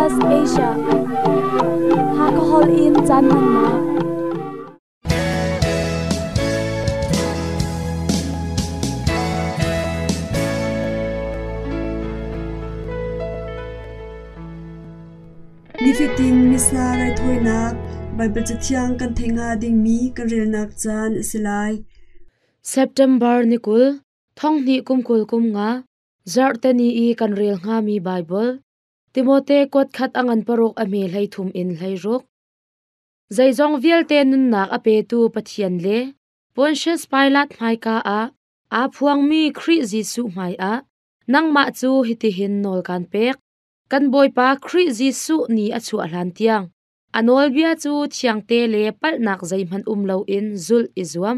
SBS Asia. Hakha holh in caan hmannak. Nifatin Missa raithawinak Baibal Cathiang kan theih hnga dingmi kan relnak caan a si lai. September ni 20, thonghnih kum 20 kum nga, zarhteni i kan rel hngami Baibal, Timote kuat khat a ngan paruk a hme 13 in 16. Zeizong vialte nunnak a petu Pathian le Pontius Pilat hmaika ah aa phuangmi Khrih Jesuh hmaiah nangmah cu hitihin nawl kaan pek. Kan Bawipa Khrih Jesuh ni a chuah hlan tiang a nawlbia cu thiangte le palhnak zeihmanh um loin zulh i zuam.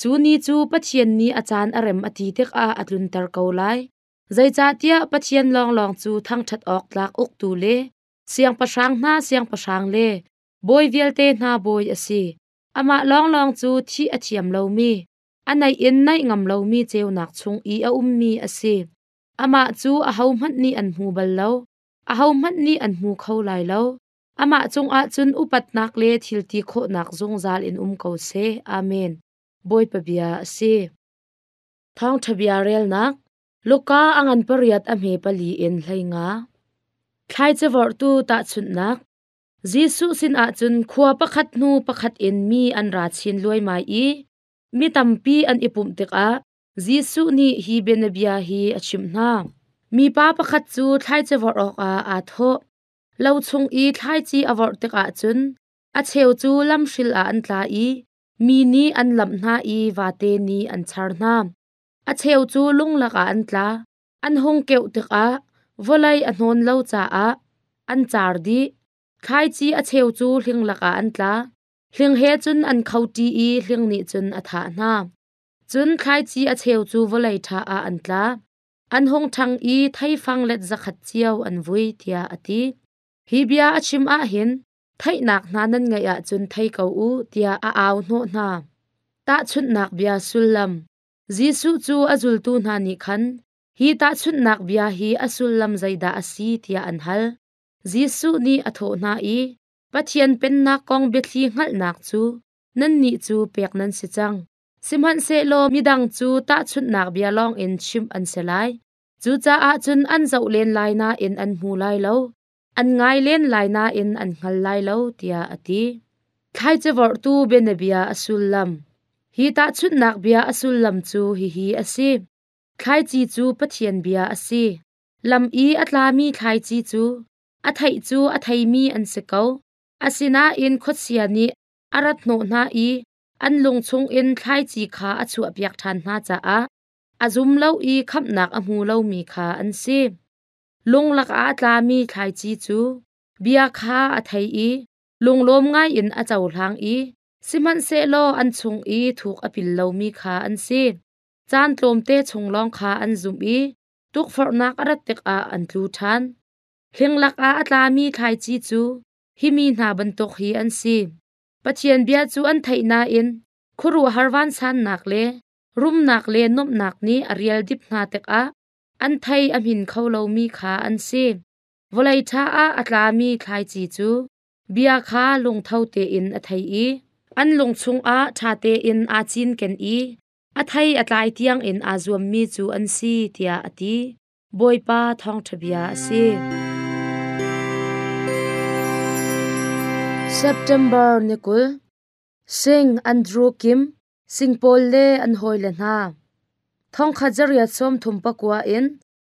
Cu ni cu Pathian nih a caan a rem a ti tikah a tlunter ko lai. Zeicahtiah Pathian lawnglawng cu thangṭhat awk tlak uktu le siangpahrang hna siangpahrang le bawi vialte hna bawi a si. Amah lawnglawng cu thih a thiam lomi, a naih in naih ngam lomi ceunak chung i a ummi a si. Amah cu ahohmanh nih an hmu bal lo, ahohmanh nih an hmu kho lai lo. Amah cungah cun upatnak le thil ti khawhnak zungzal in um ko seh. Amen. Bawipa bia a si. Thawngṭha bia relnak Luka a ngan pariat a hme pali in 15. Thlaici vorhtu tahchunhnak Jesuh sinah cun khua pakhat hnu pakhat in mi an ra chin luaimai i mi tampi an i pumh tikah Jesuh nih hi bianabia hi a chimh hna. Mipa pakhat cu thlaici vorh awkah aa thawh. Lo chung i thlaici a vorh tikah cun a cheu cu lamhril ah an tla i mi nih an lamh hna i vate nih an char hna. A cheu cu lunglak ah an tla. An hung keuh tikah vawlei a hnawn lo caah an car dih. Thlaici a cheu cu hling lakah an tla. Hling he cun an kho ṭi i hling nih cun a thah hna. Cun thlaici a cheu cu vawlei ṭha ah an tla. An hung ṭhang i theifang let zakhat cio an vui, tiah a ti. Hi bia a chim ah hin theihnak hna nan ngeih ahcun thei ko u, tiah a au hnawh hna. Tahchunhnak bia sullam. Jesuh cu a zultu hna nih khan, hi tahchunhnak bia hi a sullam zeidah a si tiah an hal. Jesuh nih a thawh hna i, Pathian Pennak kong biathli hngalhnak cu nannih cu pek nan si cang. Sihmanhsehlaw midang cu tahchunhnak bia lawngin chimh an si lai. Cucaah cun an zoh len lai nain an hmu lai lo, an ngai len lai nain an hngal lai lo, tiah a ti. Thlaici vorhtu bianabia a sullam. Hi tahchunhnak bia a sullam cu hihi a si. Thlaici cu Pathian bia a si. Lam i a tlami thlaici cu a theih cu a theimi an si ko. Asinain khuachia nih a rat hnawh hna i an lung chungin thlaici kha a chuahpiak ṭhan hna caah a zum lo i khamhnak a hmu lomi kha an si. Lunglak ah a tlami thlaici cu bia kha a thei i lunglawm ngaiin a cohlang i sihmanhsehlaw an chung i thuk a pil lomi kha an si. Caan tlawmte chung lawng kha an zumh i tukforhnak a rat tikah an tlu ṭhan. Hling lakah a tlami thlaici cu hi mi hna bantuk hi an si. Pathian bia cu an theih nain khuaruahhar vansannak le rumnak le nuamhnak nih a rial dip hna tikah an thei a hmin kho lomi kha an si. Vawlei ṭha ah a tlami thlaici cu bia kha lungtho tein a thei i an lung chungah ṭha tein aa cinken i a thei a tlai tiangin aa zuammi cu an si, tiah a ti. Bawipa thawngṭha bia a si. September ni 20, Sing Andrew Kim, Singpaul le an hawile hna. Thongkhat zariat 39 in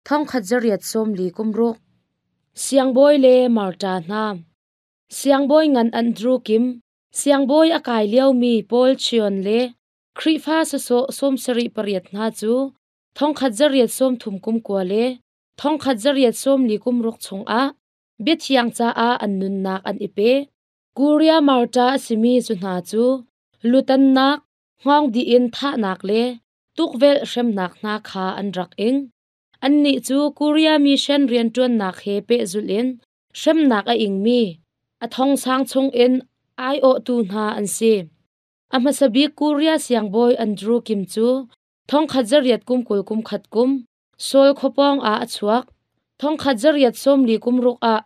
thongkhat zariat 40 kum ruk. Siangbawi le Marta hna. Siangbawi ngan Andrew Kim, siangbawi a kai liomi Paul Chion le Khrihfa sawsawh 78 hna cu thongkhat zariat 30 kum kua le thongkhat zariat 40 kum ruk chungah biathiang caah an nunnak an i pe. Korea Marta a simi cu hna cu lutannak, hngawng dih in thahnak le tukvelh hremnak hna kha an rak ing. Annih cu Korea mission rianṭuannak he pehzulh in hremnak a ingmi a thongsang chungin aiawhtu hna an si. A hmasa bik Korea siangbawi Andrew Kim cu thongkhat zariat kum 20 kum khat kum Seoul khuapawng ah a chuak. Thongkhat zariat 40 kum ruk ah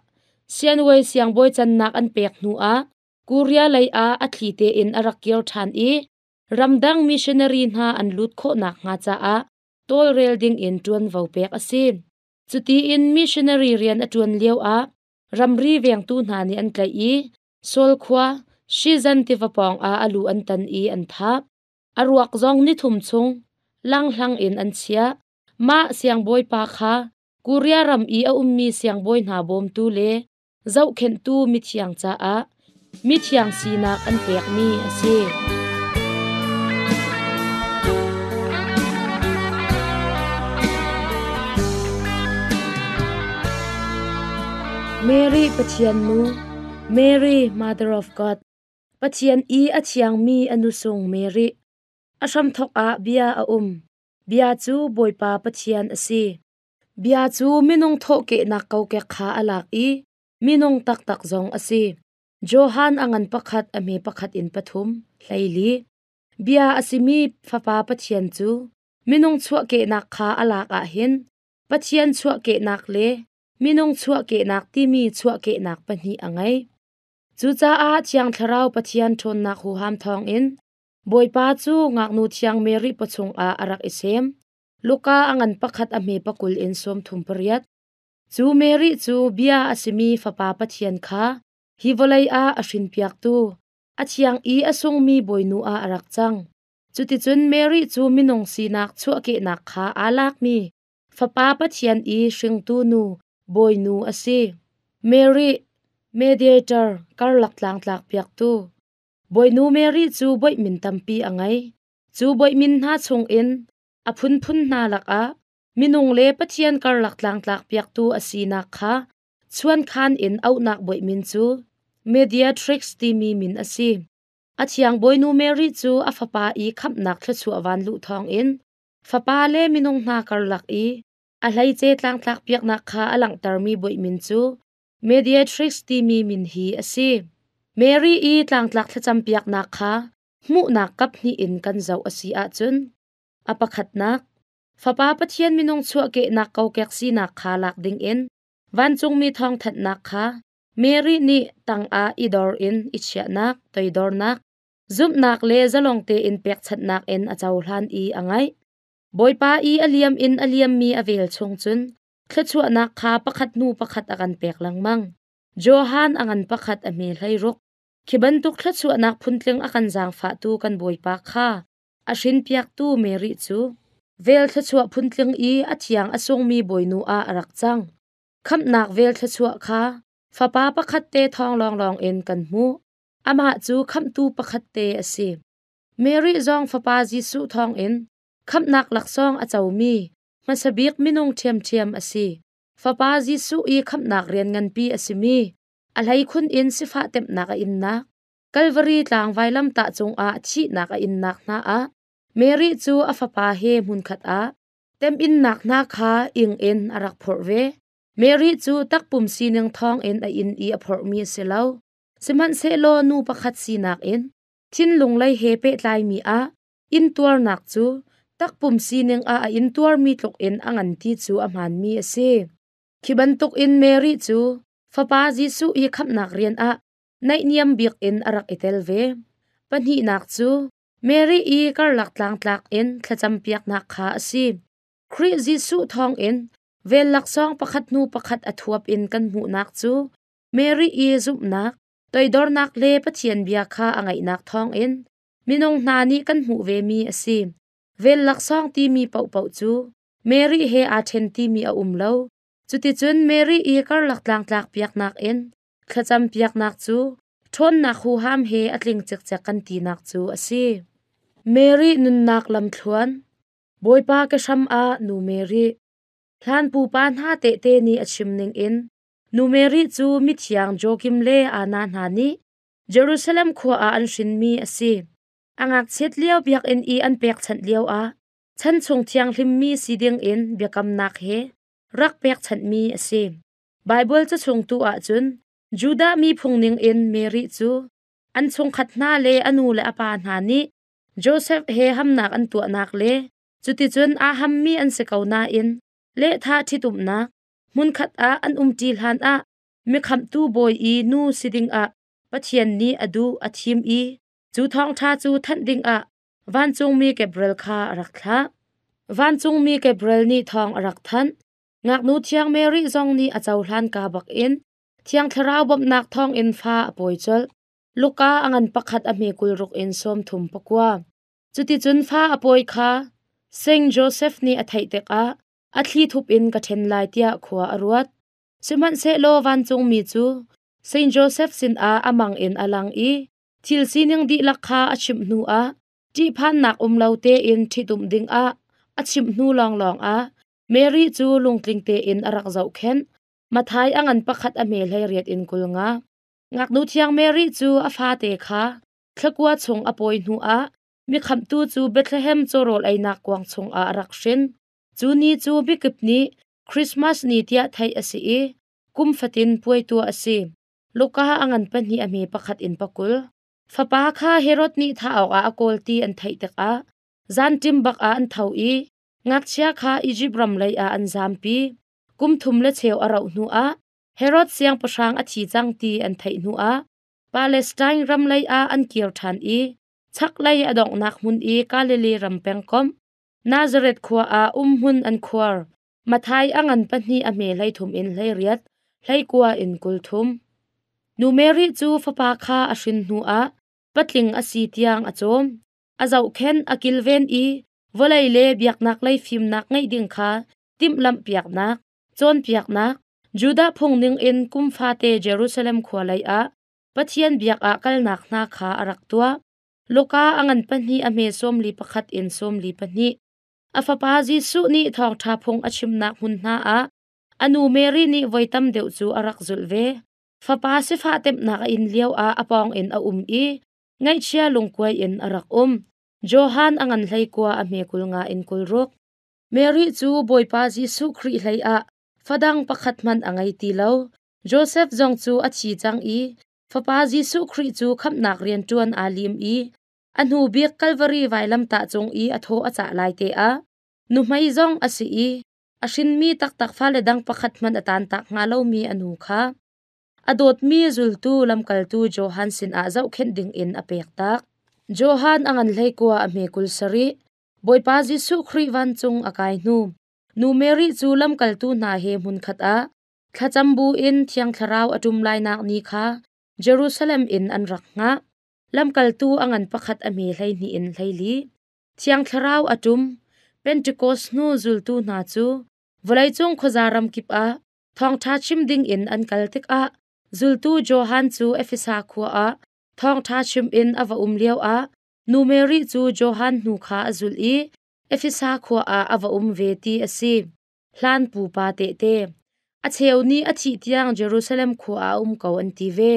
Sianwei siangbawi cannak an pek hnu ah Korea lei ah a thli tein a rak kir ṭhan i ramdang missionary hna an lut khawhnak hnga caah tawlrel dingin ṭuanvo pek a si. Cuti in missionary rian a ṭuan lio ah ramri vengtu hna nih an tlaih i Seoul khua Shizan tiva pawng ah a lu an tan i an thah. A ruak zong nithum chung langhlang in an chiah. Mah siangbawipa kha Korea ram i a ummi siangbawi hna bawmtu le zohkhenhtu mithiang caah mithiang sinak an pekmi a si. Mary Pathian nu, Mary Mother of God, Pathian i a thiangmi a nusung Mary, a hramthawk ah bia a um. Bia cu Bawipa Pathian a si. Bia cu minung thawhkehnak kokek kha a lak i minung taktak zong a si. Johan a ngan pakhat a hme pakhat in pathum, 14. Bia a simi Fapa Pathian cu minung chuahkehnak kha a lak ahhin Pathian chuahkehnak le minung chuahkehnak timi chuahkehnak pahnih a ngei. Cucaah Thiang Thlarau Pathian ṭhawnnak huham thawngin Bawipa cu ngaknu thiang Mary pawchung ah a rak i sem. Luka a ngan pakhat a hme pakul in 38. Cu Mary cu bia a simi Fapa Pathian kha hi vawlei ah a hrinpiaktu, a thiang i a sungmi bawinu ah a rak cang. Cuticun Mary cu minung sinak chuahkehnak kha aa lakmi Fapa Pathian i hringtu nu, bawinu a si. Mary, mediator, karlak tlangtlak piaktu. Bawinu Mary cu boih min tampi a ngei. Cu boih min hna chungin a phunphun hna lakah minung le Pathian karlak tlangtlak piaktu a sinak kha chuankhan in auhnak boih min cu Mediatrix timi min a si. A thiang bawinu Mary cu a fapa i khamhnak thluachuah van luh thawngin fapa le minung hna karlak i a hleice tlangtlak piaknak kha a langhtermi boih min cu Mediatrix timi min hi a si. Mary i tlangtlak thlacam piaknak kha hmuhnak kaphnih in kan zoh a si ahcun a pakhatnak Fapa Pathian minung chuahkehnak kokek sinak kha lak dingin vancungmi thawngthanhnak kha Mary nih tangah i dor in i chiahnak, toidornak, zumhnak le zalong tein pekchanhnak in a cohlan i a ngaih. Bawipa i a liam in a liammi a vel chung cun thluachuahnak kha pakhat hnu pakhat a kan pek lengmang. Johan a ngan pakhat a hme 16. Khi bantuk thluachuahnak phuntling a kan zaangfahtu kan Bawipa kha a hrinpiaktu Mary cu vel thluachuah phuntling i a thiang a sungmi bawinu ah a rak cang. Khamhnak vel thluachuah kha fapa pakhat te thawng lawnglawng in kan hmuh. Amah cu khamhtu pakhat te a si. Mary zong fapa Jesuh thawngin khamhnak laksawng a comi hmasa bik minung ṭhiamṭhiam a si. Fapa Jesuh i khamhnak rian nganpi a simi a hleikhun in sifah temhnak a innak, Kalvari tlang vailamtah cungah thihnak a innak hna ah Mary cu a fapa he hmunkhat ah temhinnak hna kha ing in a rak phorh ve. Mary cu takpum sining thawngin a inn i a phorhmi a si lo. Sihmanhsehlaw nu pakhat sinak in thinlung lei he pehtlaimi ah intuarnak cu takpum sining ah a intuarmi tluk in a ngan ti cu a hmaanmi a si. Khi bantukin Mary cu Fapa Jesuh i khamhnak rian ah naihniam bik in a rak i tel ve. Pahnihnak cu Mary i karlak tlangtlak in thlacampiaknak kha a si. Khrih Jesuh thawngin vel laksawng pakhat hnu pakhat a thuap in kan hmuhnak cu Mary i zumhnak, toidornak le Pathian bia kha a ngaihnak thawngin minung hna nih kan hmuh vemi a si. Vel laksawng timi paohpaoh cu Mary he aa ṭhen timi a um lo. Cuticun Mary i karlak tlangtlak piaknak in thlacam piaknak cu ṭhawnnak huham he a tling cikcek kan tinak cu a si. Mary nunnak lamthluan Bawipa ka hram ah Nu Mary Hlan pupa hna tehte nih a chim ningin Nu Mary cu mithiang Joakim le Anna hna nih Jerusalem khua ah an hrinmi a si. A ngakchiat lio biakinn i an pekchanh lioah chanchung thianghlimmi si dingin biakamnak he rak pekchanhmi a si. Baibal ca chung tu ahcun Judah mi phung ningin Mary cu an chungkhat hna le a nu le a pa hna nih Josef he hamnak an tuahnak le cuticun aa hammi an si ko nain lehthah ṭhitumnak hmunkhat ah an umṭi hlanah. Mikhamhtu Bawi i nu si dingah Pathian nih a duh a thim i cu thawngṭha cu thanh dingah vancungmi Gabriel kha a rak thlah. Vancungmi Gabriel nih thawng a rak thanh. Ngaknu thiang Mary zong nih a cohlan ka bakin Thiang Thlarau bawmhnak thawngin fa a pawi colh. Luka a ngan pakhat a hme 60 in 39. Cuticun fa a pawi kha Saint Joseph nih a theih tikah a thli thup in ka ṭhen lai tiah khua a ruat. Sihmanhsehlaw vancungmi cu Saint Joseph sinah a mang in a lang i thil sining dihlak kha a chimh hnuah ṭihphannak um lo tein ṭhitumh dingah a chimh hnu lawnglawng ah Mary cu lungtling tein a rak zohkhenh. Matthai a ngan pakhat a hme 18 in 50. Ngaknu thiang Mary cu a fate kha thlakua chung a pawi hnuah mikhamhtu cu Bethlehem cawrawl einak kuang chungah a rak hrin. Cu ni cu mikip nih Christmas ni tiah theih a si i kum fatin puai tuah a si. Luka a ngan pahnih a hme pakhat in pakul. Fapa kha Herod nih thah awkah a kawl ti an theih tikah zanṭim bak ah an tho i ngakchia kha Izipt ram lei ah an zampi. Kum thum le cheu a rauh hnuah Herod siangpahrang a thi cang ti an theih hnuah Palestine ram lei ah an kir ṭhan i chaklei a donghnak hmun i Galilee ram pengkomh Nazareth khua ah umhmun an khuar. Matthai a ngan pahnih a hme 33 in 18, 19 in 30. Nu Mary cu fapa kha a hrin hnuah patling a si tiang a cawm. A zohkhenh, a kilven i vawlei le biaknak lei fimnak ngeih ding kha timhlamhpiaknak, cawnpiaknak, Judah phung ningin kum fate Jerusalem khua lei ah Pathian biak ah kalnak hna kha a rak tuah. Luka a ngan pahnih a hme 41 in 42. A fapa Jesuh nih thawngṭha phung a chimnak hmun hna ah a nu Mary nih voi tam deuh cu a rak zulh ve. Fapa sifah temhnak a in lioah a pawng in a um i ngaihchia lungkuai in a rak um. Johan a ngan 19 a hme 50 in 60. Mary cu Bawipa Jesuh Khrih hlei ah fadang pakhat hmanh a ngei ti lo. Josef zong cu a thi cang i Fapa Jesuh Khrih cu khamhnak rian ṭuan aa lim i a hnu bik Kalvari vailamtah cung i a thaw a cah lai te ah nuhmei zong a si i a hrinmi taktak fale dang pakhat hmanh a tantak hnga lomi a nu kha a dawtmi zultu lamkaltu Johan sinah zohkhenh dingin a pek tak. Johan a ngan 19 a hme 27. Bawipa Jesuh Khrih vancung a kai hnu nu Mary cu lamkaltu hna he hmunkhat ah Thlacam buin Thiang Thlarau a ṭum lainak ni kha Jerusalem in an rak hngah. Lamkaltu a ngan pakhat a hme 12 in 14. Thiang Thlarau a ṭum. Pentecost hnu zultu hna cu vawleicung khuaza ram kip ah thawngṭha chim dingin an kal tikah zultu Johan cu Efesa khua ah thawngṭha chim in a va um lioah nu Mary cu Johan hnu kha a zulh i Efesa khua ah a va um ve ti a si. Hlan pupa tehte. A cheu nih a thih tiang Jerusalem khua ah a um ko an ti ve.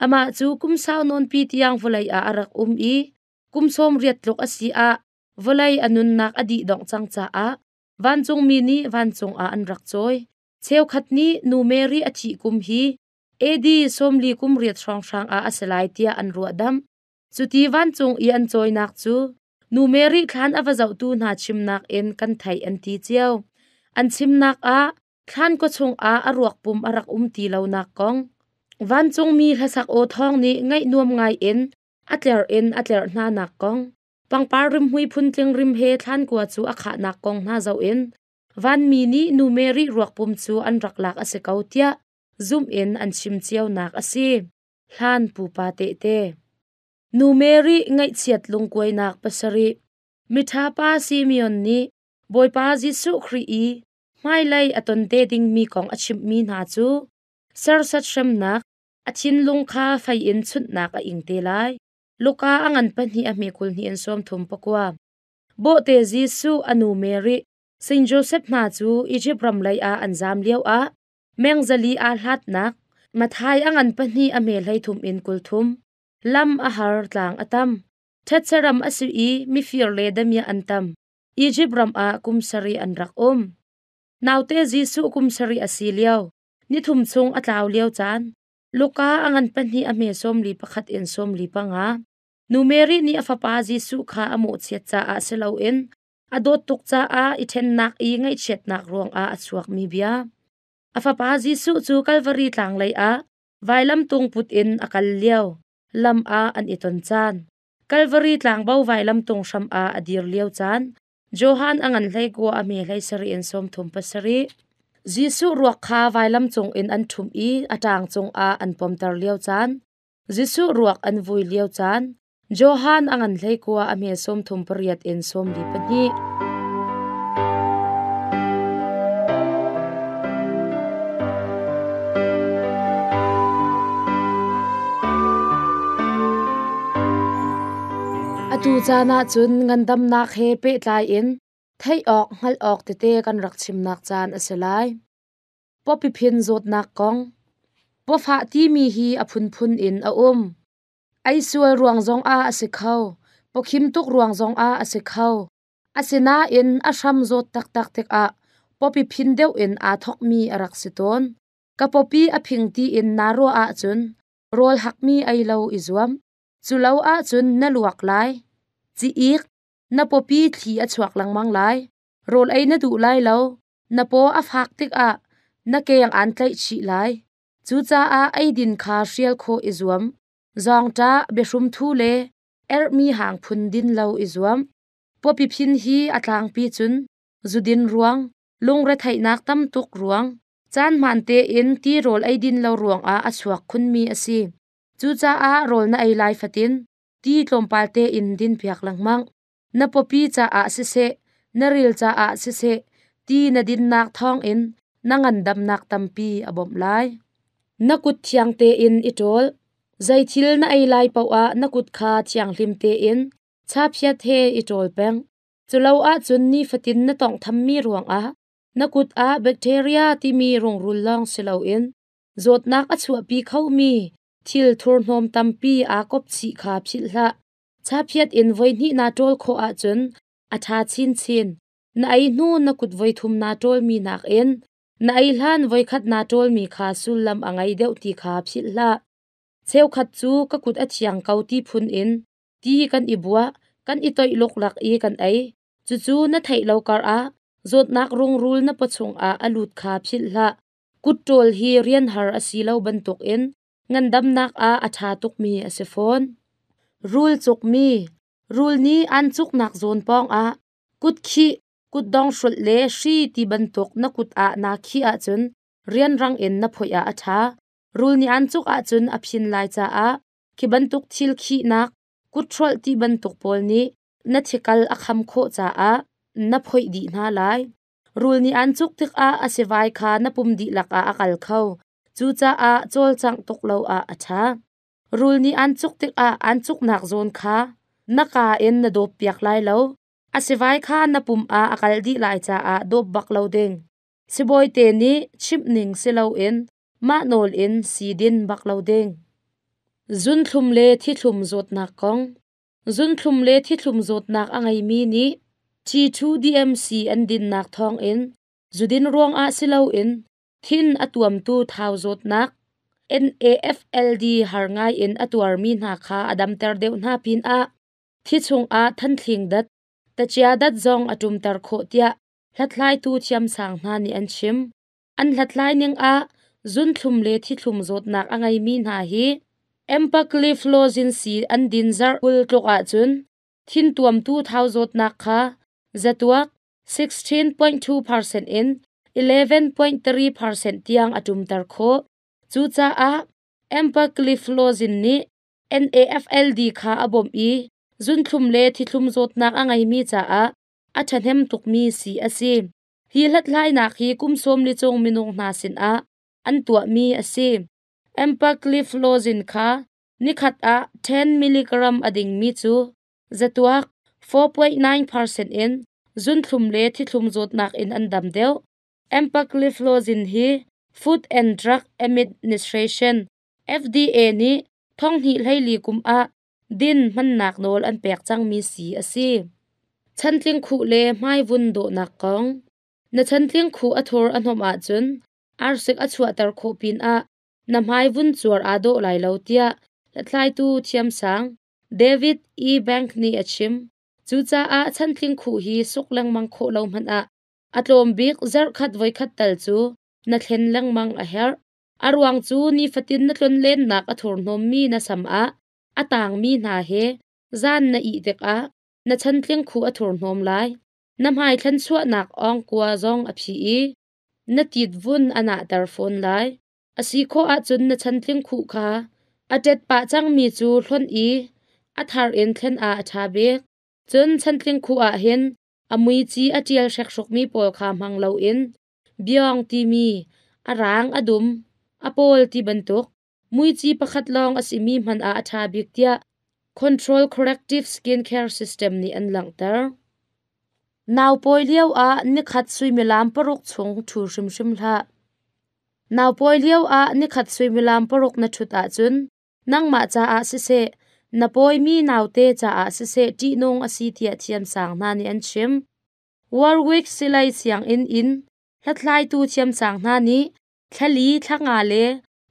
Amah cu kum sau nawnpi tiang vawlei ah a rak um i kum 80 tluk a si ah vawlei a nunnak a dih dongh cang caah vancungmi nih vancung ah an rak cawi. Cheukhat nih nu Mary a thih kum hi AD 40 kum riat hrawnghrang ah a si lai tiah an ruahdamh. Cuti vancung i an cawinak cu Nu Mary thlan a va zohtu hna chimnak in kan theih an ti cio. An chimnak ah thlan kaw chungah a ruak pum a rak um ti lonak kong, vancungmi hlasak aw thawng nih ngaih nuam ngai in a tlerh in a tlerh hna nak kong, pangpar rimhmui phuntling rim he thlan kua cu a khahnak kong hna zoh in vanmi nih Nu Mary ruak pum cu an rak lak a si ko tiah zumh in an chim cionak a si. Hlan pupa tehte. Nu Mary ngaihchiat lungkuainak pasarih. Miṭha pa Simeon nih Bawipa Jesuh Khrih i hmailei a ton te dingmi kong a chimhmi hna cu sersat hremnak, a thinlung kha fei in chunhnak a ing te lai. Luka a ngan pahnih a hme 20 in 39. Bawhte Jesuh a nu Mary, Saint Joseph hna cu Izipt ram lei ah an zam lioah meng zali aa hlatnak Matthai a ngan pahnih a hme 33 in 30. Lam a har, tlang a tam. Thetse ram a si i mifir le damiah an tam. Izipt ram ah kum sarih an rak um. Naute Jesuh kum sarih a si lio, nithum chung a tlau lio caan, Luka a ngan pahnih a hme 41 in 45. Nu Mary nih a fapa Jesuh kha a mawhchiat caah si loin a dawt tuk caah i ṭhennak i ngaihchiatnak ruangah a chuakmi bia. A fapa Jesuh cu Kalvari tlang lei ah vailamtung put in a kal lio lam ah an i ton caan. Kalvari tlangbo vailamtung hram ah a dir lio caan. Johan a ngan hlei kua a hme hlei sarih in 37. Jesuh ruak kha vailam cung in an ṭhumh i a ṭang cungah an pomter lio caan. Jesuh ruak an vui lio caan. Johan a ngan hlei kua a hme 38 in 42. Atu caan ah cun ngandamnak he pehtlai in theih awk hngalh awk tete kan rak chimnak caan a si lai. Pawpiphin zawtnak kong. Pawfah timi hi a phunphun in a um. Ei sual ruang zongah a si kho, pawkhim tuk ruang zongah a si kho. Asinain a hram zawt taktak tikah pawpiphin deuh in aa thawkmi a rak si tawn. Ka pawpi a phing tiin naa ruah ahcun rawl hakmi ei lo i zuam. Cu lo ahcun na luak lai. Ci-ik, na pawpi thli a chuak lengmang lai. Rawl ei na duh lai lo. Na paw a fak tikah na keng aan tlaih chih lai. Cucaah eidin kha hrial khawh i zuam. Zawngṭah, biahrumthu le erhmi hang phun din lo i zuam. Pawpi phin hi a tlangpi cun zudin ruang, lungretheihnak tam tuk ruang, caan hmaan tein tirawl eidin lo ruangah a chuak khunmi a si. Cucaah rawl na ei lai fatin ti tlawmpal tein dinpiak lengmang. Na pawpi caah siseh, na ril caah siseh, ti na dinnak thawngin na ngandamnak tampi a bawmh lai. Na kut thiang tein i ṭawl. Zeithil na ei lai paoh ah na kut kha thianghlim tein chaphiat he i ṭawl peng. Culo ahcun nifatin na tawnghthammi ruangah na kut ah bacteria timi rungrul lawng si loin zawtnak a chuahpi khomi thil thurhnawm tampi aa kop chih kha philh hlah. Chaphiat in voihnih naa ṭawl khawh ahcun a ṭha chinchin. Na ei hnu na kut voithum naa ṭawlmi nakin na ei hlan voikhat naa ṭawlmi kha sullam a ngei deuh ti kha philh hlah. Cheukhat cu ka kut a thiang ko ti phun in ti kan i buah, kan i toih luklak i kan ei. Cucu na theih lo karah zawtnak rungrul na pawchung ah a lut kha philh hlah. Kut ṭawl hi rian har a si lo bantukin ngandamnak ah a ṭha tukmi a si fawn. Rul cukmi. Rul nih an cuknak zawn pawngah kut khih, kutdong hrulh le hri ti bantuk na kut ah naa khih ahcun rianrang in na phoih ah a ṭha. Rul nih an cuk ahcun a phin lai caah khi bantuk thil khihnak, kut hrolh ti bantuk pawl nih na thikal a kham khawh caah na phoih dih hna lai. Rul nih an cuk tikah a sivai kha na pum dihlak ah a kal kho. Cucaah cawlcangh tuk lo ah a ṭha. Rul nih an cuk tikah an cuknak zawn kha na kaa in na dawppiak lai lo. A sivai kha na pum ah a kal dih lai caah dawp bak lo ding. Sibawite nih chimh ning si loin mah nawl in sii din bak lo ding. Zunthlum le thithlum zawtnak kong. Zunthlum le thithlum zawtnak a ngeimi nih T2DMC an dinnak thawngin zudin ruangah si loin thin a tuamtu thau zawtnak NAFLD har ngai in a tuarmi hna kha a damter deuh hna pinah thi chungah thanthling dat, tachia dat zong a ṭumter khawh tiah hlathlaitu thiamsang hna nih an chim. An hlathlai ning ah zunthlum le thithlum zawtnak a ngeimi hna hi empagliflozin sii an din zarh 20 tluk ahcun thin tuamtu thau zawtnak kha zatuak 16.2% in 11.3% tiang a ṭumter khawh. Cucaah empagliflozin nih NAFLD kha a bawmh i zunthlum le thithlum zawtnak a ngeimi caah a ṭhahnem tukmi sii a si. Hi hlathlainak hi kum 40 cung minung hna sinah an tuahmi a si. Empagliflozin kha nikhat ah 10 mg a dingmi cu zatuak 4.9% in zunthlum le thithlum zawtnak in an dam deuh. Empagliflozin hi Food and Drug Administration FDA nih 2024 kum ah din hmannak nawl an pek cangmi sii a si. Chantling khuh le hmaivun dawhnak kong. Na chantling khuh a thur a hnawmh ahcun arsik a chuahter khawh pinah na hmaivun cuar aa dawh lai lo tiah hlathlaitu thiamsang David E. Bank nih a chim. Cucaah chantling khuh hi suk lengmang khawh lo hmanh ah a tlawm bik zarhkhat voikhat tal cu na thlen lengmang a herh. A ruang cu nifatin na tlonlennak a thurhnawmmi na sam ah a tangmi hna he zan na ih tikah na chantling khuh a thurhnawm lai. Na hmai thlanchuahnak awngkua zong a phih i na titvun a nahter fawn lai. A si khawh ahcun na chantling khuh kha a ṭet pah cangmi cu hlonh i a thar in thlen ah a ṭha bik. Cun chantling khuh ah hin a muici a ṭial hrekhrukmi pawl kha hmang loin biawng timi, a rang a dum, a pawl ti bantuk muici pakhat lawng a simi hmanh ah a ṭha bik tiah Control Corrective Skincare System nih an langhter. Naupawi lioah nikhat suimilam paruk chung ṭhu hrimhrim hlah. Naupawi lioah nikhat suimilam paruk na ṭhut ahcun nangmah caah siseh, na pawimi naute caah siseh ṭihnung a si tiah thiamsang hna nih an chim. Warwick Silai sianginn in hlathlaitu thiamsang hna nih thlali, thlanga le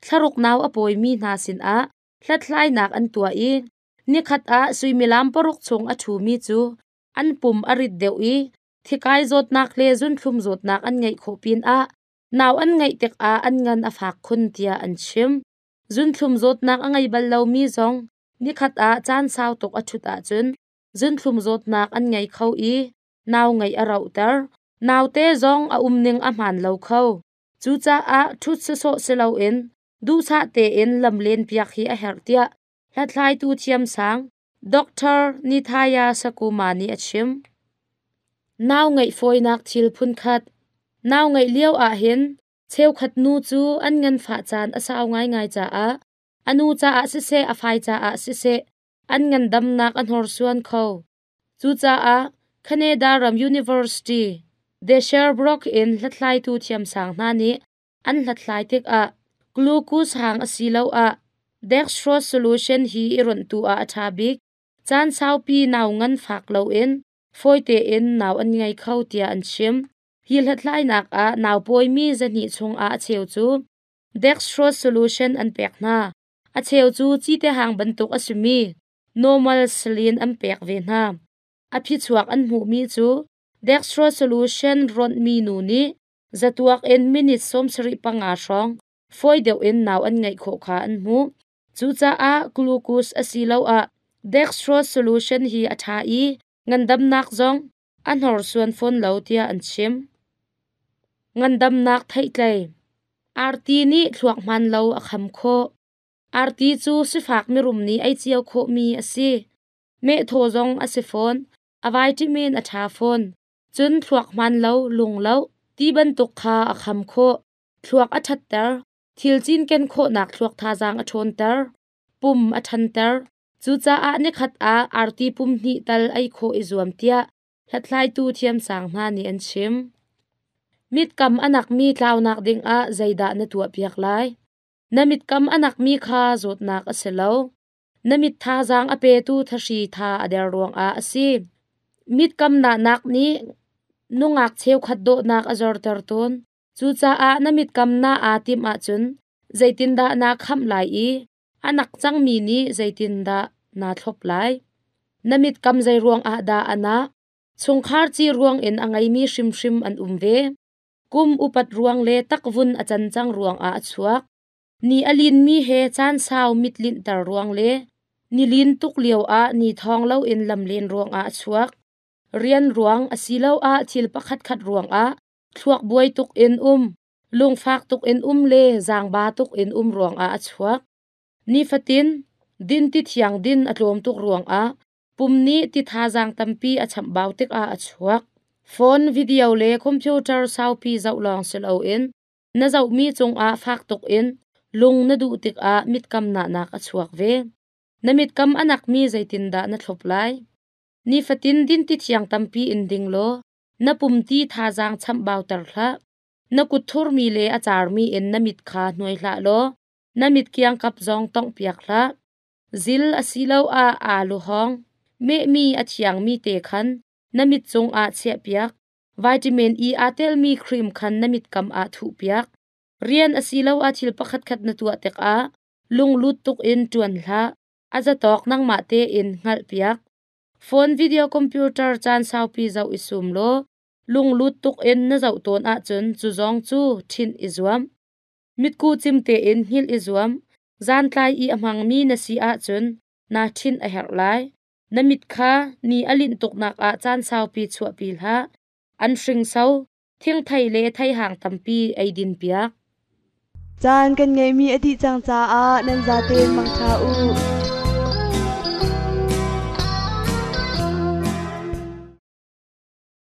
thlaruk nau a pawimi hna sinah hlathlainak an tuah i nikhat ah suimilam paruk chung a ṭhumi cu an pum a rit deuh i thikai zawtnak le zunthlum zawtnak an ngeih khawh pinah nau an ngeih tikah an ngan a fak khun tiah an chim. Zunthlum zawtnak a ngei bal lomi zong nikhat ah caan sau tuk a ṭhut ahcun zunthlum zawtnak an ngei kho i nau ngeih a rohter. Naute zong a umning a hmaan lo kho. Cucaah ṭhut sawsawh si loin duhsah tein lamlen piak hi a herh tiah hlathlaitu thiamsang Dr. Nithaya Sakuma nih a chim. Nau ngeih fawinak thil phunkhat. Nau ngeih lio ahhin cheukhat nu cu an nganfah caan a sau ngaingai caah a nu caah siseh a fai caah siseh an ngandamnak a hnorsuan kho. Cucaah Canada ram University de Sherbrooke in hlathlaitu thiamsang hna nih an hlathlai tikah glucose hang asiloah dextrose solution hi i ronhtu ah a ṭha bik. Caan saupi nau ngan fak loin fawi tein nau an ngei kho tiah an chim. Hi hlathlainak ah nau pawimi zahnih chungah a cheu cu dextrose solution an pek hna. A cheu cu cite hang bantuk a simi normal saline an pek ve hna. A phichuak an hmuhmi cu dextrose solution rawnhmi nu nih zatuak in minute 75 hrawng fawi deuh in nau an ngeih khawh kha an hmuh. Cucaah glucose asiloah dextrose solution hi a ṭha i ngandamnak zong a hnorsuan fawn lo tiah an chim. Ngandamnak theihtlei. Arti nih thluak hmaan lo a kham khawh. Arti cu sifak mirum nih ei cio khawhmi a si. Meh thaw zong a si fawn. A vitamin a ṭha fawn. Cun thluak hmaan lo, lung lo ti bantuk kha a kham khawh. Thluak a ṭhatter. Thil cinken khawhnak thluak thazaang a ṭhawnter. Pum a ṭhanter. Cucaah nikhat ah arti pum hnih tal ei khawh i zuam tiah hlathlaitu thiamsang hna nih an chim. Mitkam a nakmi tlaunak dingah zeidah na tuahpiak lai? Na mitkam a nakmi kha zawtnak a si lo. Na mit thazaang a petu thahri tha a der ruangah a si. Mitkam nahnak nih nungak cheukhat dawhnak a zorter tawn. Cucaah na mitkam nah aa timh ahcun zeitindah naa khamh lai i a nak cangmi nih zeitindah naa thlop lai? Na mitkam zei ruangah dah a nah? Chungkhar ci ruangin a ngeimi hrimhrim an um ve. Kum upat ruang le takvun a can cang ruangah a chuak. Ni a linmi he caan sau mit linhter ruang le ni lin tuk lioah ni thawng loin lamlen ruangah a chuak. Rian ruang asiloah thil pakhatkhat ruangah thluak buai tuk in um, lungfak tuk in um le zaangba tuk in um ruangah a chuak. Nifatin din ti thiang din a tlawm tuk ruangah pum nih ti thazaang tampi a chamhbau tikah a chuak. Phone, video le computer saupi zoh lawng si loin na zohmi cungah fak tuk in lung na duh tikah mitkam nahnak a chuak ve. Na mitkam a nakmi zeitindah na thlop lai? Nifatin din ti thiang tampi in ding law na pum ti thazaang chamhbauter hlah. Na kut thurmi le a carmi in na mit kha hnuai hlah law na mit kiangkap zong tonghpiak hlah. Zil asiloah aalu hawng, mehmi a thiangmi te khan na mit cungah chiahpiak. Vitamin E aa telmi cream khan na mitkam ah thuhpiak. Rian asiloah thil pakhatkhat na tuah tikah lunglut tuk in ṭuan hlah. A zatawk nangmah tein hngalhpiak. Phone, video, computer caan saupi zoh i sum law. Lunglut tuk in na zoh tawn ahcun cu zong cu ṭhinh i zuam. Mitku cim tein hngilh i zuam. Zantlai i a hmangmi na si ahcun naa ṭhinh a herh lai. Na mit kha ni a linh tuknak ah caan saupi chuahpi hlah. An hringso, thingthei le theihang tampi ei din piak. Caan kan ngeihmi a dih cang caah nan zatein mangṭha u.